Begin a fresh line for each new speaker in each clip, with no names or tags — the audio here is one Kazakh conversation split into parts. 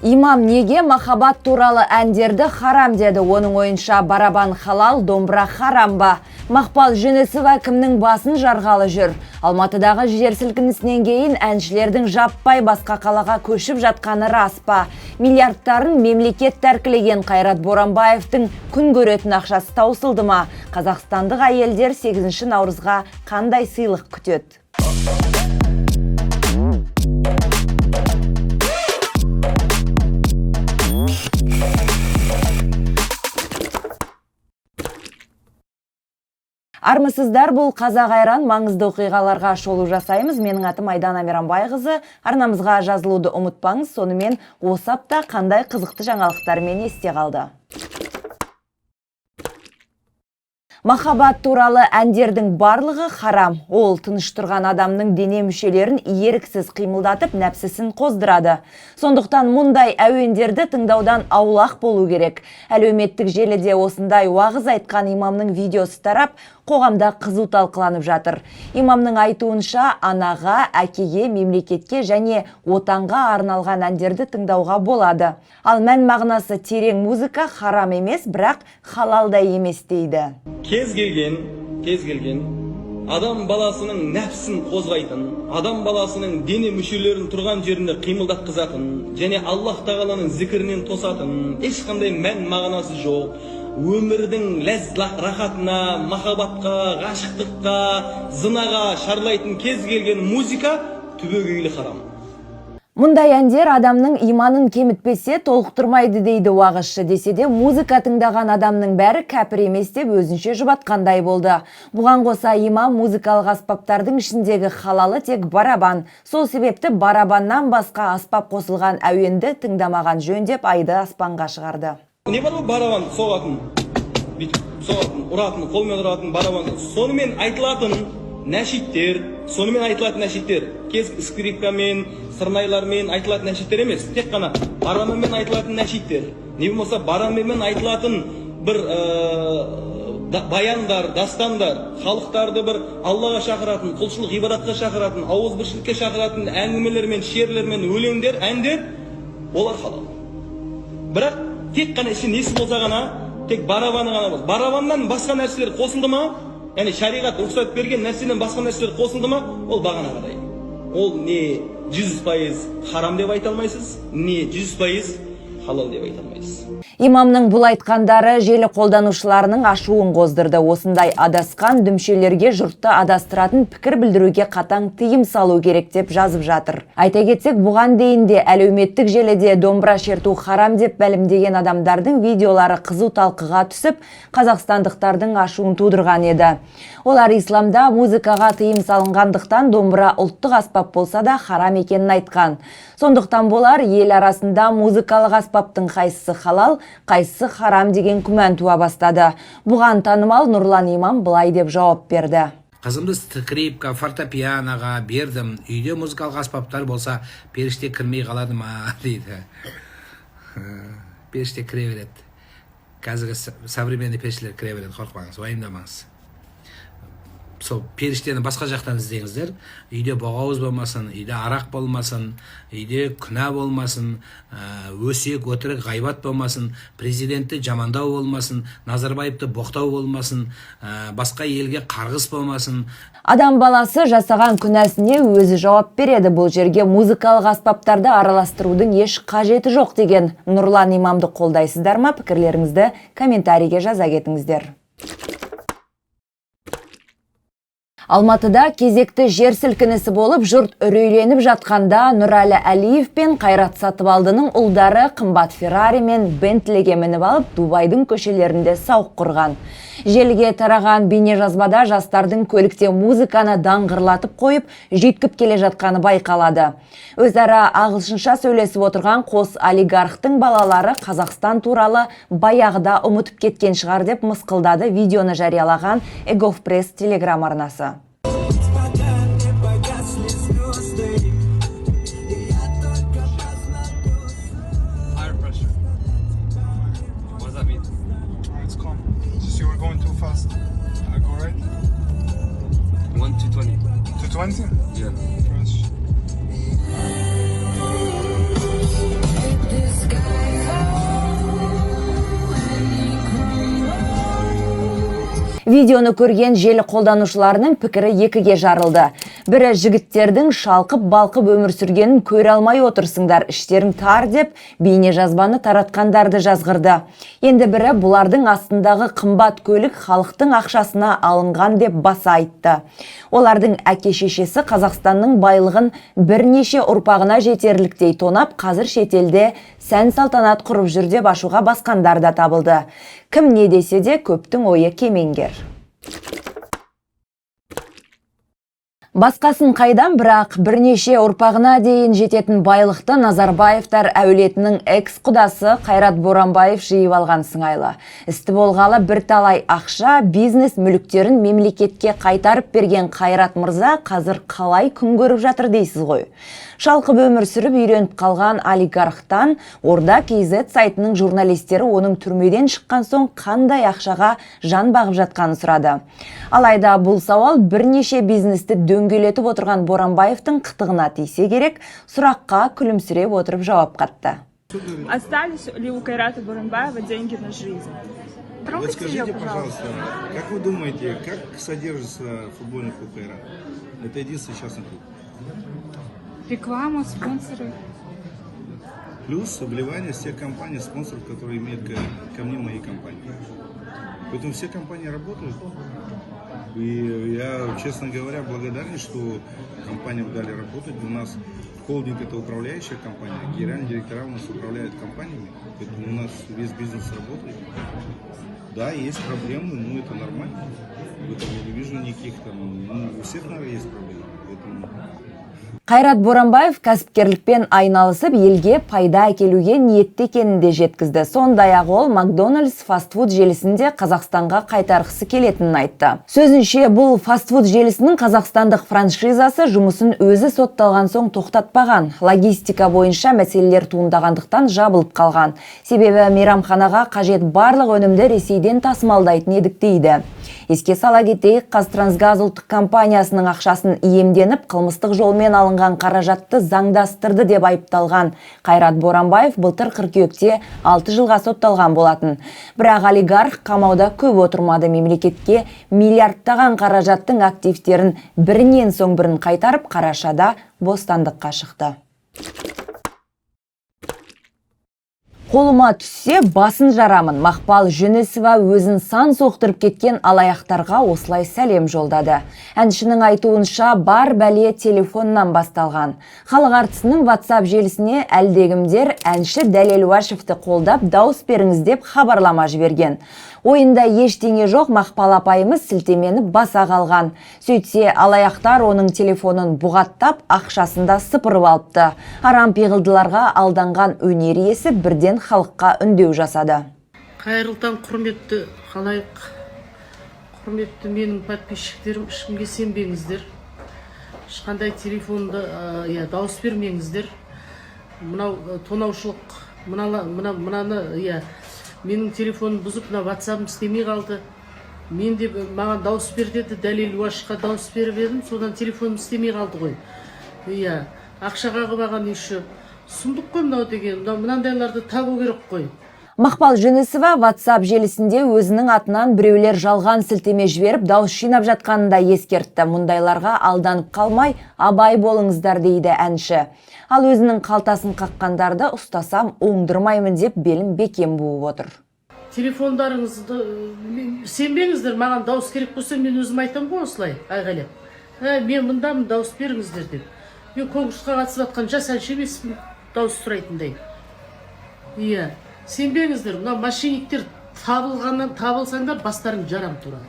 Имам неге махаббат туралы әндерді харам деді? Оның ойынша, барабан халал, домбыра харам ба? Мақпал Жүнісова кімнің басын жарғалы жүр? Алматыдағы жер сілкінісінен кейін әншілердің жаппай басқа қалаға көшіп жатқаны рас па? Миллиардтарын мемлекет тәркілеген Қайрат Боранбаевтың күн көретін ақшасы таусылды ма? Қазақстандық әйелдер 8 наурызға қандай сыйлық күтеді? Армысыздар, бұл «Қазақ айран», маңызды оқиғаларға шолу жасаймыз. Менің атым Айдана Мейрамбайқызы. Арнамызға жазылуды ұмытпаңыз. Сонымен, осы апта қандай қызықты жаңалықтармен есте қалды? Махаббат туралы әндердің барлығы харам. Ол тыныш тұрған адамның дене мүшелерін еріксіз қимылдатып, нәпсісін қоздырады. Сондықтан мұндай әуендерді тыңдаудан аулақ болу керек. Әлеуметтік желіде осындай уағыз айтқан имамның видеосы тарап, қоғамда қызу талқыланып жатыр. Имамның айтуынша, анаға, әкеге, мемлекетке және отанға арналған әндерді тыңдауға болады. Ал мән мағынасы терең музыка харам емес, бірақ халал да емес дейді.
Кез келген адам баласының нәпсін қозғайтын, адам баласының дене мүшелерін тұрған жерінде қимылдатқызатын және Аллах тағаланың зікірінен тосатын, ешқандай мән мағынасы жоқ, өмірдің ләззат рахатына, махаббатқа, ғашықтыққа, зынаға шарлайтын кез келген музыка түбегейлі харам.
Мұндай әндер адамның иманын кемітпесе, толықтырмайды дейді уағызшы. Десе де, музыка тыңдаған адамның бәрі кәпір емес деп өзінше жұбатқандай болды. Бұған қоса имам музыкалық аспаптардың ішіндегі халалы тек барабан. Сол себепті барабаннан басқа аспап қосылған әуенді тыңдамаған жөн деп айды аспанға шығарды.
Не бар ғой, барабан соғатын, бүйтіп соғатын, ұратын, қолмен ұратын барабан, сонымен айтылатын нәшиттер, сонымен айтылатын нәшиттер, кез скрипкамен, сырнайлармен айтылатын нәшиттер емес, тек қана барабанмен айтылатын нәшиттер, не болмаса барабанмен айтылатын бір баяндар, дастандар, халықтарды бір Аллаға шақыратын, құлшылық ғибадатқа шақыратын, ауызбіршілікке шақыратын әңгімелер мен шерлер мен өлеңдер, әндер, олар халал. Бірақ тек қана ішінде несі болса ғана, тек барабаны ғана болса, барабаннан басқа нәрселер қосылды ма, яғни шариғат рұқсат берген нәрседен басқа нәрселер қосылды ма, ол бағанағыдай, ол не 100% харам деп айта алмайсыз, не 100% халал деп айта алмайсыз.
Имамның бұл айтқандары желі қолданушыларының ашуын қоздырды. Осындай адасқан дүмшелерге жұртты адастыратын пікір білдіруге қатаң тыйым салу керек деп жазып жатыр. Айта кетсек, бұған дейін де әлеуметтік желіде домбыра шерту харам деп мәлімдеген адамдардың видеолары қызу талқыға түсіп, қазақстандықтардың ашуын тудырған еді. Олар исламда музыкаға тыйым салынғандықтан, домбыра ұлттық аспап болса да харам екенін айтқан. Сондықтан болар, ел арасында музыкалық аспаптың қайсысы халал, қайсысы харам деген күмән туа бастады. Бұған танымал Нұрлан имам былай деп жауап берді.
Қызымды скрипка, фортепианоға бердім. Үйде музыкалық аспаптар болса, періште кірмей қалады ма дейді. Періште кіре береді. Қазіргі современный періштелер кіре береді, қорықпаңыз, уайымдамаңыз. Сол періштені басқа жақтан іздеңіздер. Үйде боғауыз болмасын, үйде арақ болмасын, үйде күнә болмасын, өсек, өтірік, ғайбат болмасын, президентті жамандау болмасын, Назарбаевты боқтау болмасын, басқа елге қарғыс болмасын.
Адам баласы жасаған күнәсіне өзі жауап береді. Бұл жерге музыкалық аспаптарды араластырудың еш қажеті жоқ деген Нұрлан имамды қолдайсыздар ма? Пікірлеріңізді комментарийге жаза кетіңіздер. Алматыда кезекті жер сілкінісі болып, жұрт үрейленіп жатқанда Нұрәлі Әлиев пен Қайрат Сатыбалдының ұлдары қымбат Феррари мен Бентлиге мініп алып, Дубайдың көшелерінде сауық құрған. Желіге тараған бейнежазбада жастардың көлікте музыканы даңғырлатып қойып, жүйткіп келе жатқаны байқалады. Өзара ағылшынша сөйлесіп отырған қос олигархтың балалары Қазақстан туралы баяғыда ұмытып кеткен шығар деп мысқылдады видеоны жариялаған Егов Пресс телеграм арнасы.
Пока не погасли звезды, я только посмотрю.
Tire pressure. What does that mean?
It's calm. Just you were going too fast. I go right.
1 to 20.
220?
Yeah.
Fresh.
This
Видеоны көрген желі қолданушыларының пікірі екіге жарылды. Бірі жігіттердің шалқып балқып өмір сүргенін көре алмай отырсыңдар, іштерің тар деп бейне жазбаны таратқандарды жазғырды. Енді бірі бұлардың астындағы қымбат көлік халықтың ақшасына алынған деп баса айтты. Олардың әке шешесі Қазақстанның байлығын бірнеше ұрпағына жетерліктей тонап, қазір шетелде сән салтанат құрып жүр деп ашуға басқандар да табылды. Кім не десе де, көптің ойы кемеңгер. Басқасын қайдан, бірақ бірнеше ұрпағына дейін жететін байлықты Назарбаевтар әулетінің экс құдасы Қайрат Боранбаев жиып алған сыңайлы. Істі болғалы бірталай ақша, бизнес мүліктерін мемлекетке қайтарып берген Қайрат мырза қазір қалай күн көріп жатыр дейсіз ғой. Шалқып өмір сүріп үйреніп қалған олигархтан Орда KZ сайтының журналистері оның түрмеден шыққан соң қандай ақшаға жан бағып жатқанын сұрады. Алайда бұл сауал бірнеше бизнесті дөңгелетіп отырған Боранбаевтың қытығына тисе керек, сұраққа күлімсіреп отырып жауап қатты.
Остались ли у Кайрата Боранбаева деньги на жизнь?
Вот скажите, пожалуйста, как вы думаете, как содержится футбольный клуб «Кайрат»? Это единственный частный клуб.
Реклама, спонсоры.
Плюс вливание всех компаний, спонсоров, которые имеют ко мне мои компании. Поэтому все компании работают. И я, честно говоря, благодарен, что компаниям дали работать. У нас холдинг – это управляющая компания, генеральные директора у нас управляют компаниями, поэтому у нас весь бизнес работает. Да, есть проблемы, но это нормально. В этом я не вижу никаких там, ну, у всех, наверное, есть проблемы. Поэтому.
Қайрат Боранбаев кәсіпкерлікпен айналысып, елге пайда әкелуге ниетті екенін де жеткізді. Сондай-ақ ол Макдональдс фастфуд желісін де Қазақстанға қайтарғысы келетінін айтты. Сөзінше, бұл фастфуд желісінің қазақстандық франшизасы жұмысын өзі сотталған соң тоқтатпаған. Логистика бойынша мәселелер туындағандықтан жабылып қалған. Себебі мейрамханаға қажет барлық өнімді Ресейден тасымалдайтын едік дейді. Еске сала кетейік, Қазтрансгаз ұлттық компаниясының ақшасын иемденіп, қылмыстық жолмен алынған қаражатты заңдастырды деп айыпталған Қайрат Боранбаев былтыр қыркүйекте 6 жылға сотталған болатын. Бірақ олигарх қамауда көп отырмады, мемлекетке миллиардтаған қаражаттың активтерін бірінен соң бірін қайтарып, қарашада бостандыққа шықты. Қолыма түссе, басын жарамын. Мақпал Жүнісова өзін сан соқтырып кеткен алаяқтарға осылай сәлем жолдады. Әншінің айтуынша, бар бәле телефоннан басталған. Халық әртісінің WhatsApp желісіне әлдегімдер әнші Дәлел Уәшевті қолдап дауыс беріңіз деп хабарлама жіберген. Ойында ештеңе жоқ Мақпал апайымыз сілтемені баса қалған. Сөйтсе, алаяқтар оның телефонын бұғаттап, ақшасын да сыпырып алыпты. Арам пиғылдыларға алданған өнер иесі бірден халыққа үндеу жасады.
Қайырлы таң, құрметті халайық, құрметті менің подписчиктерім, ешкімге сенбеңіздер. Ешқандай телефонды, иә, дауыс бермеңіздер. Мынау тонаушылық, мынаны, иә, менің телефоным бұзып, мына WhatsApp'ым істемей қалды. Мен де маған дауыс бер деді, Дәлел Уашқа дауыс беріп едім, содан телефоным істемей қалды ғой. Иә, ақша қағып алған еще. Сұмдық қой мынау деген, мынау мынандайларды табу керек қой.
Мақпал Жүнісова WhatsApp желісінде өзінің атынан біреулер жалған сілтеме жіберіп, дауыс жинап жатқанын да ескертті. Мұндайларға алданып қалмай, абай болыңыздар дейді әнші. Ал өзінің қалтасын қаққандарды ұстасам оңдырмаймын деп белін бекем буып отыр.
Телефондарыңызды сенбеңіздер, маған дауыс керек болса, мен өзім айтамын ғой осылай айғайлап. Мен мындамын, дауыс беріңіздер деп. Мен конкурсқа қатысып жатқан жас әнші емеспін, дауыс сұрайтындай. Иә, сенбеңіздер, мына мошенниктер табылғаннан табылсаңдар, бастарың жарам тура.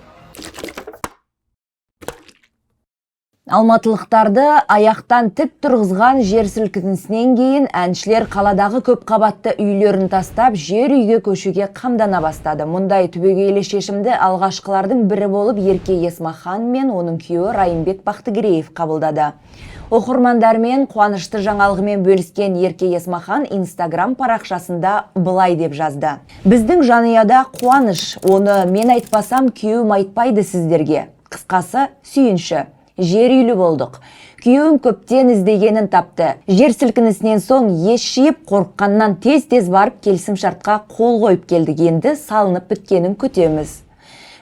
Алматылықтарды аяқтан тік тұрғызған жер сілкінісінен кейін әншілер қаладағы көп қабатты үйлерін тастап, жер үйге көшуге қамдана бастады. Мұндай түбегейлі шешімді алғашқылардың бірі болып Ерке Есмахан мен оның күйеуі Райымбек Бақтыгереев қабылдады. Оқырмандармен қуанышты жаңалығымен бөліскен Ерке Есмахан Инстаграм парақшасында былай деп жазды. Біздің жанұяда қуаныш, оны мен айтпасам күйеуім айтпайды сіздерге. Қысқасы, сүйінші. Жер үйлі болдық. Күйеуім көптен іздегенін тапты. Жер сілкінісінен соң ес жиып, қорыққаннан тез-тез барып келісім шартқа қол қойып келдік. Енді салынып біткенін күтеміз.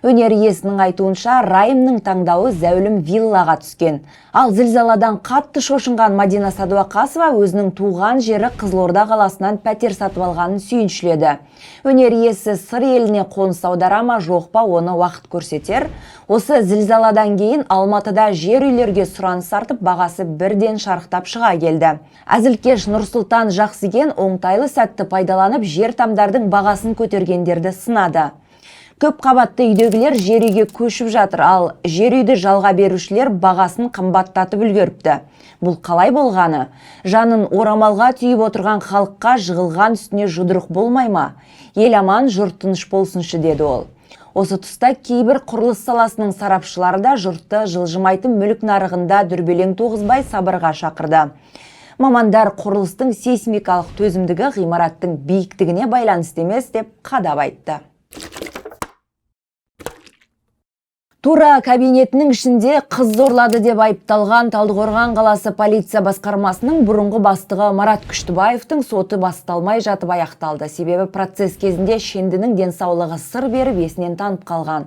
Өнер иесінің айтуынша, Райымның таңдауы зәулім виллаға түскен. Ал зілзаладан қатты шошынған Мадина Садуақасова өзінің туған жері Қызылорда қаласынан пәтер сатып алғанын сүйіншіледі. Өнер иесі Сыр еліне қоныс аудара ма, жоқ па, оны уақыт көрсетер. Осы зілзаладан кейін Алматыда жер үйлерге сұраныс артып, бағасы бірден шарықтап шыға келді. Әзілкеш Нұрсұлтан Жақсыген оңтайлы сәтті пайдаланып, жер тамдардың бағасын көтергендерді сынады. Көп қабатты үйдегілер жер үйге көшіп жатыр, ал жер үйді жалға берушілер бағасын қымбаттатып үлгеріпті. Бұл қалай болғаны? Жанын орамалға түйіп отырған халыққа жығылған үстіне жұдырық болмай ма? Ел аман, жұрт тыныш болсыншы, деді ол. Осы тұста кейбір құрылыс саласының сарапшылары да жұртты жылжымайтын мүлік нарығында дүрбелең туғызбай сабырға шақырды. Мамандар құрылыстың сейсмикалық төзімдігі ғимараттың биіктігіне байланысты емес деп қадап айтты. Тура кабинетінің ішінде қыз зорлады деп айыпталған Талдықорған қаласы полиция басқармасының бұрынғы бастығы Марат Күштібаевтың соты басталмай жатып аяқталды. Себебі процесс кезінде шендінің денсаулығы сыр беріп, есінен танып қалған.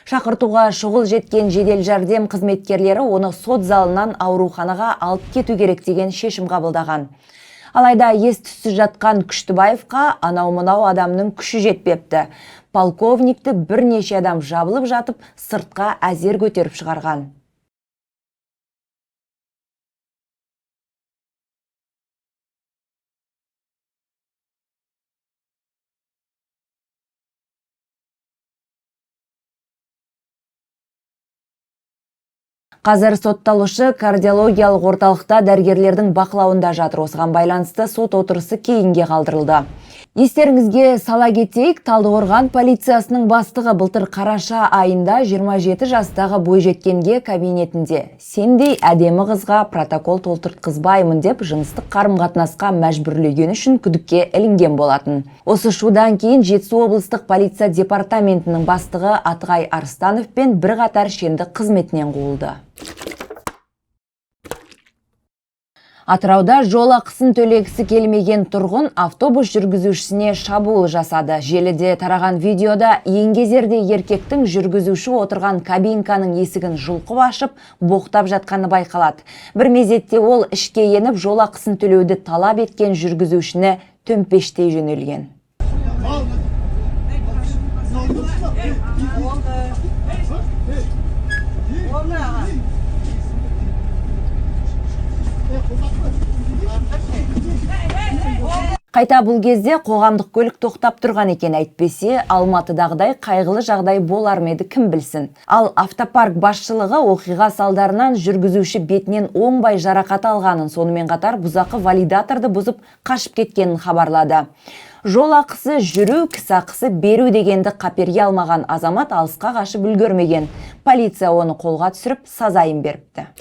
Шақыртуға шұғыл жеткен жедел жәрдем қызметкерлері оны сот залынан ауруханаға алып кету керек деген шешім қабылдаған. Алайда ес түссіз жатқан Күштібаевқа анау-мынау адамның күші жетпепті. Полковникті бірнеше адам жабылып жатып, сыртқа әзер көтеріп шығарған. Қазір сотталушы кардиологиялық орталықта дәрігерлердің бақылауында жатыр. Осыған байланысты сот отырысы кейінге қалдырылды. Естеріңізге сала кетейік, Талдықорған полициясының бастығы былтыр қараша айында 27 жастағы бойжеткенге кабинетінде сендей әдемі қызға протокол толтыртқызбаймын деп жыныстық қарым-қатынасқа мәжбүрлеген үшін күдікке ілінген болатын. Осы шудан кейін Жетісу облыстық полиция департаментінің бастығы Атығай Арыстанов пен бірқатар шенді қызметінен қуылды. Атырауда жол ақысын төлегісі келмеген тұрғын автобус жүргізушісіне шабуыл жасады. Желіде тараған видеода еңгезердей еркектің жүргізуші отырған кабинканың есігін жұлқып ашып, боқтап жатқаны байқалады. Бір мезетте ол ішке еніп, жол ақысын төлеуді талап еткен жүргізушіні төмпештей жөнелген. Қайта бұл кезде қоғамдық көлік тоқтап тұрған екен, әйтпесе Алматыдағыдай қайғылы жағдай болар ма еді, кім білсін. Ал автопарк басшылығы оқиға салдарынан жүргізуші бетінен оңбай жарақат алғанын, сонымен қатар бұзақы валидаторды бұзып қашып кеткенін хабарлады. Жол ақысы жүру, кісі ақысы беру дегенді қаперге алмаған азамат алысқа қашып үлгермеген. Полиция оны қолға түсіріп, сазайын беріпті.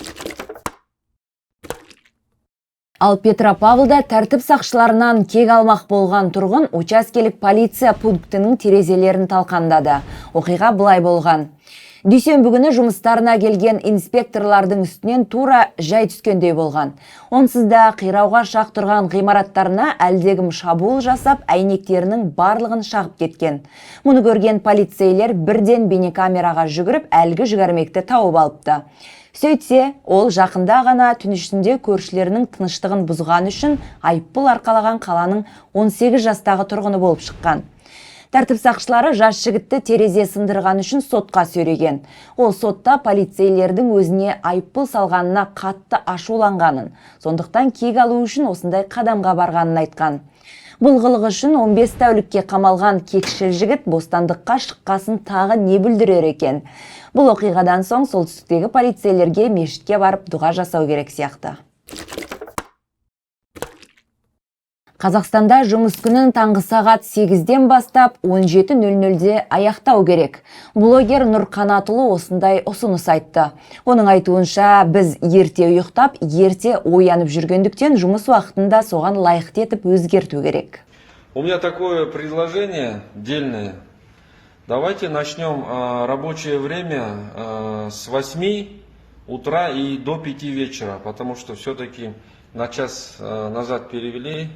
Ал Петропавлда тәртіп сақшыларынан кек алмақ болған тұрғын учаскелік полиция пунктінің терезелерін талқандады. Оқиға былай болған. Дүйсенбі күні жұмыстарына келген инспекторлардың үстінен тура жай түскендей болған. Онсыз да қирауға шақ тұрған ғимараттарына әлдегім шабуыл жасап, әйнектерінің барлығын шағып кеткен. Мұны көрген полицейлер бірден бейнекамераға жүгіріп, әлгі жүгірмекті тауып алыпты. Сөйтсе, ол жақында ғана түн ішінде көршілерінің тыныштығын бұзған үшін айыппұл арқалаған қаланың 18 жастағы тұрғыны болып шыққан. Тәртіп сақшылары жас жігітті терезе сындырған үшін сотқа сүйреген. Ол сотта полицейлердің өзіне айыппұл салғанына қатты ашуланғанын, сондықтан кек алу үшін осындай қадамға барғанын айтқан. Бұл қылығы үшін 15 тәулікке қамалған кекшіл жігіт бостандыққа шыққасын тағы не бүлдірер екен. Бұл оқиғадан соң солтүстіктегі полицейлерге мешітке барып дұға жасау керек сияқты. Қазақстанда жұмыс күнін таңғы сағат 8-ден бастап 17:00-де аяқтау керек. Блогер Нұрқанатұлы осындай ұсыныс айтты. Оның айтуынша, біз ерте ұйықтап, ерте оянып жүргендіктен жұмыс уақытын да соған лайықты етіп өзгерту керек.
У меня такое предложение дельное. Давайте начнем рабочее время с 8 утра и до 5 вечера, потому что все-таки на час назад перевели.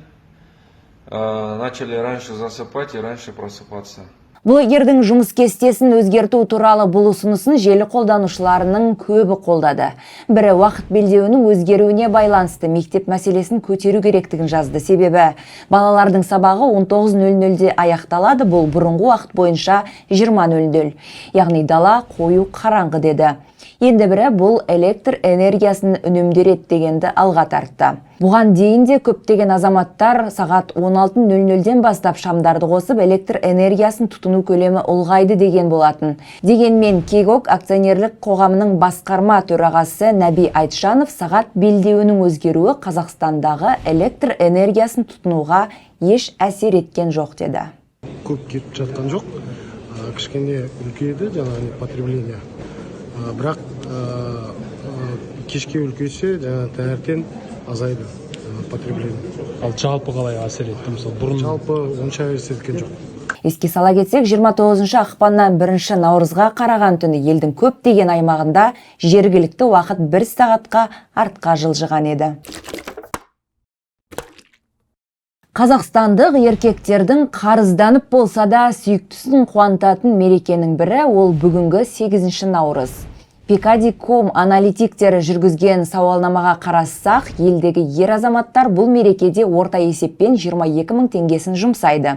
Начали раньше засыпать и раньше просыпаться.
Блогердің жұмыс кестесін өзгерту туралы бұл ұсынысын желі қолданушыларының көбі қолдады. Бірі уақыт белдеуінің өзгеруіне байланысты мектеп мәселесін көтеру керектігін жазды. Себебі балалардың сабағы 19:00-де аяқталады, бұл бұрынғы уақыт бойынша 20:00. Яғни дала қою қараңғы деді. Енді бірі бұл электр энергиясын үнемдереді дегенді алға тартты. Бұған дейін де көптеген азаматтар сағат 16:00-ден бастап шамдарды қосып, электр энергиясын тұтыну көлемі ұлғайды деген болатын. Дегенмен KEGOC акционерлік қоғамының басқарма төрағасы Нәби Айтжанов сағат белдеуінің өзгеруі Қазақстандағы электр энергиясын тұтынуға еш әсер еткен жоқ деді.
Көп кетіп жатқан жоқ, кішкене үлкейді жаңағы потребление. Бірақ кешке үлкейсе, жаңағы таңертең азайды потребление.
Ал жалпы қалай әсер етті, мысалы, бұрын?
Жалпы онша әсер еткен жоқ.
Еске сала кетсек, 29 ақпаннан 1 наурызға қараған түні елдің көптеген аймағында жергілікті уақыт бір сағатқа артқа жылжыған еді. Қазақстандық еркектердің қарызданып болса да сүйіктісін қуантатын мерекенің бірі ол бүгінгі 8 наурыз. Пикади.ком аналитиктері жүргізген сауалнамаға қарассақ, елдегі ер азаматтар бұл мерекеде орта есеппен 22 мың теңгесін жұмсайды.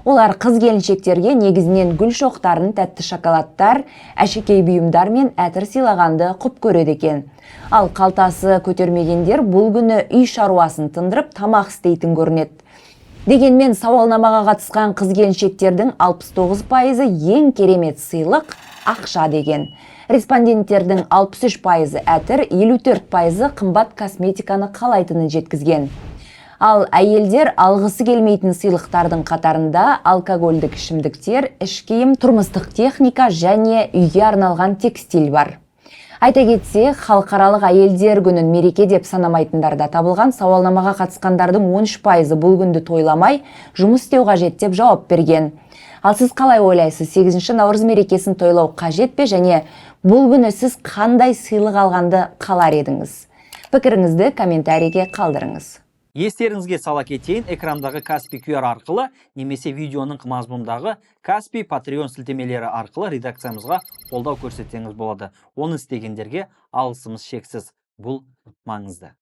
Олар қыз келіншектерге негізінен гүл шоқтарын, тәтті шоколадтар, әшекей бұйымдар мен әтір сыйлағанды құп көреді екен. Ал қалтасы көтермегендер бұл күні үй шаруасын тындырып, тамақ істейтін көрінеді. Дегенмен сауалнамаға қатысқан қыз келіншектердің 69%-ы ең керемет сыйлық ақша деген. Респонденттердің 63%-ы әтір, 54%-ы қымбат косметиканы қалайтынын жеткізген. Ал әйелдер алғысы келмейтін сыйлықтардың қатарында алкогольдік ішімдіктер, іш киім, тұрмыстық техника және үйге арналған текстиль бар. Айта кетсек, халықаралық әйелдер күнін мереке деп санамайтындар да табылған. Сауалнамаға қатысқандардың 13%-ы бұл күнді тойламай, жұмыс істеу қажет деп жауап берген. Ал сіз қалай ойлайсыз, 8 наурыз мерекесін тойлау қажет пе және бұл күні сіз қандай сыйлық алғанды қалар едіңіз? Пікіріңізді комментарийге қалдырыңыз.
Естеріңізге сала кетейін, экрандағы Каспи QR арқылы немесе видеоның мазмұндағы Каспи Patreon сілтемелері арқылы редакциямызға қолдау көрсетсеңіз болады. Оны істегендерге алғысымыз шексіз. Бұл маңызды.